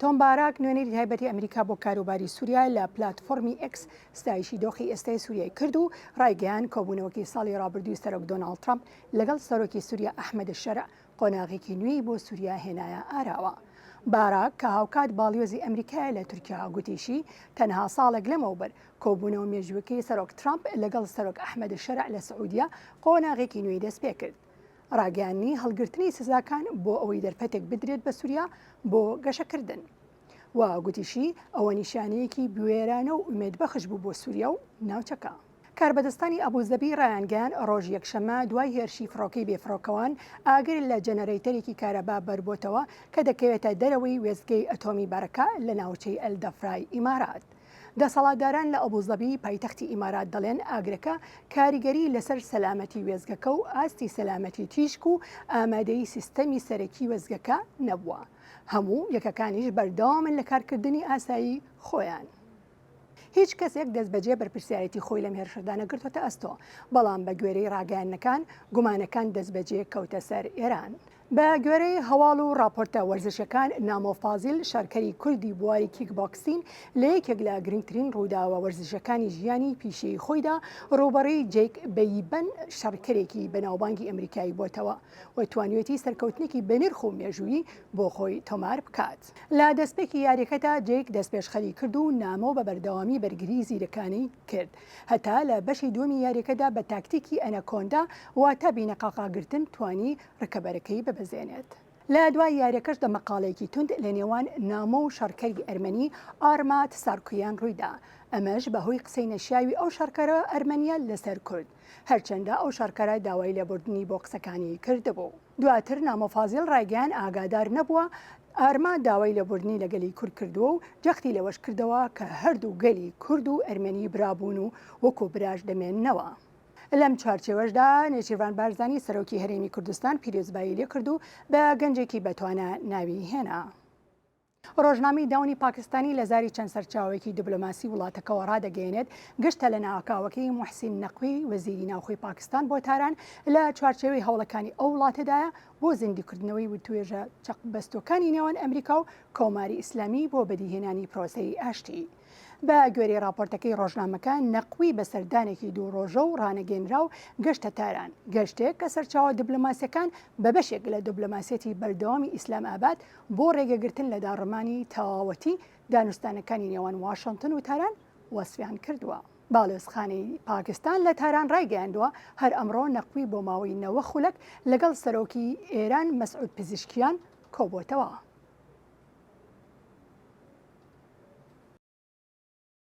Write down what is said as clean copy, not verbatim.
تۆم باراک، نوێنەری تایبەتی ئەمریکا بۆ کاروباری سووریا لە پلاتفۆرمی ئێکس ستایشی دۆخی ئێستای سووریای کرد و ڕایگەیاند، کۆبوونەوەکەی ساڵی ڕابردووی سەرۆک دۆناڵد ترەمپ لەگەڵ سەرۆکی سووریا ئەحمەد شەرع قۆناغێکی نوێی بۆ سووریا هێنایە ئاراوە. باراک کە هاوکات باڵیۆزی ئەمریکایە لە تورکیا گوتیشی، تەنها ساڵێک لەمەوبەر کۆبوونەوە مێژوویەکەی سەرۆک ترەمپ لەگەڵ سەرۆک ئەحمەد شەرع لە سعودیە قۆناغێکی نوێی دەستپێکرد. ڕاگەیاندنی هەڵگرتنی سزاکان بۆ ئەوەی دەرفەتێک بدرێت بە سووریا بۆ گەشەکردن. و گوتیشی، ئەوە نیشانەیەکی بوێرانە و ئومێدبەخش بوو بۆ سووریا و ناوچەکە. کاربەدەستانی ئەبوزەبی ڕایانگەیاند، ڕۆژی یەکشەممە دوای هێرشی فڕۆکەی بێفڕۆکەوان، ئاگر لە جەنەرەیتەرێکی کارەبا بەربۆتەوە کە دەکەوێتە دەرەوەی وێستگەی ئەتۆمی بەرەکە لە ناوچەی ئەلدەفرای ئیمارات. دەسەڵاتداران لە ئەبوزەبی پایتەختی ئیمارات دەڵێن ئاگرەکە کاریگەری لەسەر سەلامەتی وێستگەکە و ئاستی سەلامەتی تیشک و ئامادەیی سیستەمی سەرەکی وێستگەکە نەبووە. هەموو یەکەکانیش بەردەوامن لە کارکردنی ئاسایی خۆیان. هیچ کەسێک دەستبەجێ بەرپرسیارێتی خۆی لەم هێرشەدا نەگرتۆتە ئەستۆ، بەڵام بە گوێرەی ڕاگەیاندنەکان گومانەکان دەستبەجێ کەوتە سەر ئێران. بە گوێرەی هەواڵ و ڕاپۆرتە وەرزشیەکان، نامۆ فازیل شەڕکەری کوردی بواری کیک بۆکسین لە یەکێک لە گرنگترین ڕووداوە وەرزشیەکانی ژیانی پیشەیی خۆیدا ڕووبەڕووی جەیک بەیبەن شەڕکەرێکی بەناوبانگی ئەمریکایی بۆتەوە و توانیویەتی سەرکەوتنێکی بەنرخ و مێژوویی بۆ خۆی تۆمار بکات. لە دەستپێکی یاریەکەدا جەیک دەستپێشخەری کرد و نامۆ بە بەردەوامی بەرگری زیرەکانەی کرد هەتا لە بەشی دووەمی یاریەکەدا بە تاکتیکی ئەنەکۆندا واتە بینەقاقاگرتن توانی ڕکەبەرەکەی ببەزێنێت. لە دوای یاریەکەش دەمەقاڵێکی توند لە نێوان نامۆ و شەڕکەری ئەرمەنی ئارمات سارکویان ڕوویدا، ئەمەش بەهۆی قسەی نەشیاوی ئەو شەڕکەرە ئەرمەنیە لەسەر کورد، هەرچەندە ئەو شەڕکەرە داوای لێبوردنی بۆ قسەکانی کردبوو. دواتر نامۆ فازیل ڕایگەیاند ئاگادار نەبووە ئارما داوای لێبوردنی لە گەلی کورد کردووە و جەختی لەوەش کردەوە کە هەردوو گەلی کورد و ئەرمەنی برا بوون و وەکو براش دەمێننەوە. لەم چوارچێوەشدا نێچیرڤان بارزانی سەرۆکی هەرێمی کوردستان پیرۆزبایی لێکرد و بە گەنجێکی بەتوانا ناوی هێنا. ڕۆژنامەی داونی پاکستانی لە زاری چەند سەرچاوەیەکی دبلۆماسی وڵاتەکەوە ڕادەگەیەنێت، گەشتە لەناکاوەکەی موحسین نەقوی وەزیری ناوخۆی پاکستان بۆ تاران لە چوارچێوەی هەوڵەکانی ئەو وڵاتەدایە بۆ زیندووکردنەوەی وتوێژە چەقبەستووەکانی نێوان ئەمریکا و کۆماری ئیسلامی بۆ بەدیهێنانی پرۆسەی ئاشتی. بە گوێرەی ڕاپۆرتەکەی ڕۆژنامەکە، نەقوی بە سەردانێکی دوو ڕۆژە و ڕانەگەیەنراو گەشتە تاران، گەشتێک کە سەرچاوە دبلۆماسییەکان بە بەشێک لە دبلۆماسیەتی بەردەوامی ئیسلامئاباد بۆ ڕێگەگرتن لە داڕمانی تەواوەتی دانوستانەکانی نێوان واشنتن و تاران وەسفیان کردووە. باڵیۆزخانەی پاکستان لە تاران ڕایگەیاندووە، هەر ئەمڕۆ نەقوی بۆ ماوەی 90 خولەک لەگەڵ سەرۆکی ئێران مەسعود پزیشکیان کۆبووەتەوە.